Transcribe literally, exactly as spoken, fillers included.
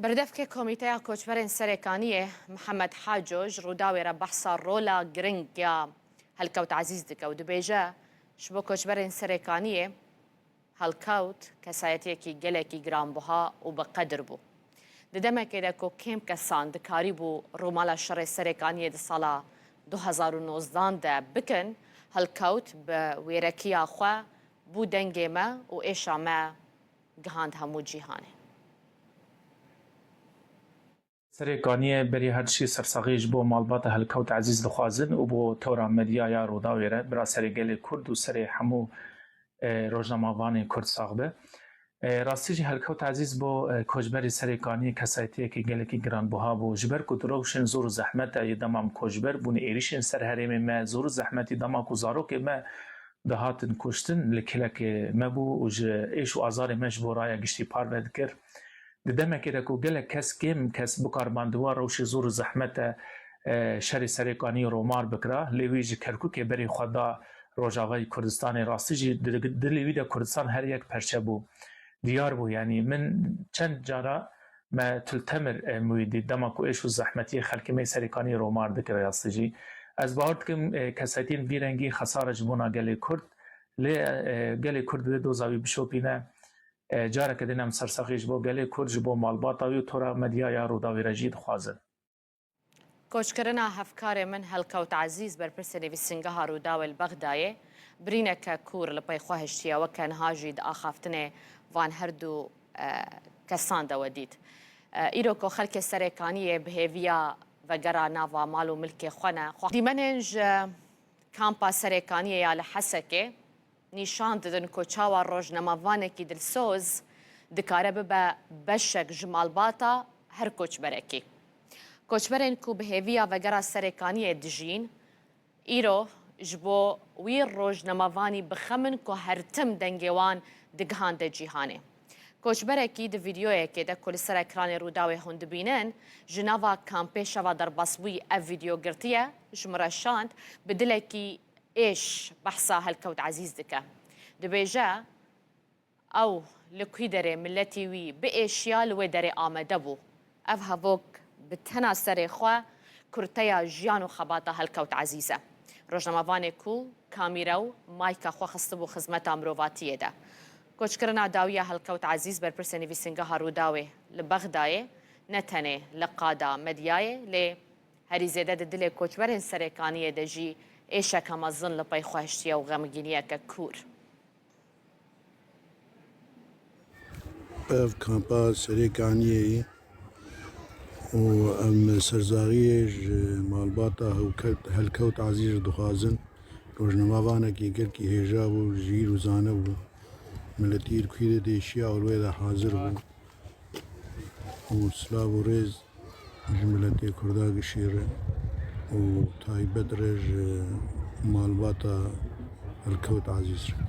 Berdevkê Komîteya Koçberên Serêkaniyê Mihemed Haco ji Rûdawê re behsa rola giring ya Helkewt Ezîz dike û dibêje, ji bo koçberên Serêkaniyê Helkewt kesayetiyekî gelekî giranbuha û bi qedir bû. Di demekê de ku kêm kesan dikarîbû rûmala şerê Serêkaniyê di sala du hezar û nozdan de bikin, Helkewt bi wêrekiya xwe bû dengê me û êşa me gihand hemû cîhanê. Serê Kaniyê berî her tiştî sersaxî ji bo malbata Helkewt Ezîz dixwazin û bo tora medyaya Rûdawê re, bira serê gelê Kurd û serê hemû, e, rojnamevanên Kurd sax be. E, rastî jî Helkewt Ezîz bo, e, koçberê Serê Kaniyê kesayetiyekî gelekî giranbuha bû. Ji ber ku di rewşên zor û zehmet de yê dema em koçber bûn, êrîşên ser herêmê me, zor û zehmetî dema ku zarokê me dihatin kuştin, li kilekê me bû û ji êş û azarê me ji bo raya giştî parve dikir. Di demekê de ku gelek kes, kêm kes bikaribandiwa rewşê zor û zehmet de, e, şerê Serêkaniyê romar bikira, lê wî ji Kerkûkê berê xwe da Rojavayê Kurdistanê, rastî jî di, dilê wî de Kurdistan her yek perçe bû. Diyar bû, yanî min çend cara me Til Temir, e, Muîdî, dema ku êş û zehmetiyê xelkê me yê Serêkaniyê romar dikir, rastî jî. Ez bawer dikim, e, kesayetiyên vî rengî xesar e ji bona gelê Kurd, lê, e, gelê Kurd divê doza wî bişopîne. E, careke din em sersaxî ji bo gelê Kurd, ji bo malbata wî û tora medyaya Rûdawê re jî dixwazin. Koçkirina hevkarê min Helkewt Ezîz, berpirsê nivîsîngeha Rûdawê li Bexdayê, birîneke kûr li pey xwe hiştiye, weke niha jî di axaftinê van her du, e, kesan de we dît. E, îro ku xelkê Serêkaniyê bi hêviya vegera nava mal û milkê xwe ne, xwe dîmenên ji kampa Serêkaniyê ya li Hesekê, nîşan didin ku çawa rojnamevanekî dilsoz dikare bibe beşek ji malbata her koçberekî. Koçberên ku bi hêviya vegera Serêkaniyê dijîn, îro ji bo wî rojnamevanî bi xem in ku her tim dengê wan digihande cîhanê. Koçberekî di vîdeoyekê de ku li ser ekranê Rûdawê hûn dibînin, ji nava kampê şeva derbasbûyî ev vîdeo girtiye, ji min re şand, bi dilekî êş behsa Helkewt Ezîz dike. Dibêje, ew li kwî derê miletî wî biêşiya, li wê derê amade bû. Ev hevok bi tena serê xwe kurteya jiyan û xebata Helkewt Ezîz e. Rojnamevanê ku kamîre û mayka xwe xistibû xizmeta mirovatiyê de. Koçkirina dawiya Helkewt Ezîz, berpirsê nivîsîngeha Rûdawê li Bexdayê, ne tenê li qada medyayê, lê herî zêde di dilê koçberên Serêkaniyê de jî êşeke mezin li pey xwe hiştiye û xemgîniyeke kûr. Ev kampa Serêkaniyê ye û em sersaxiyê ji malbata Hewkewt-, Helkewt Ezîz dixwazin. Rojnamevanekî gelkî hêja bû, jîr û zane bû. Miletî li kwî de diêşiya û li wê de hazir bû. Û silav û rêz ji miletê Kurda gişî re û taybet re ji malbata Helkewt Ezîz re.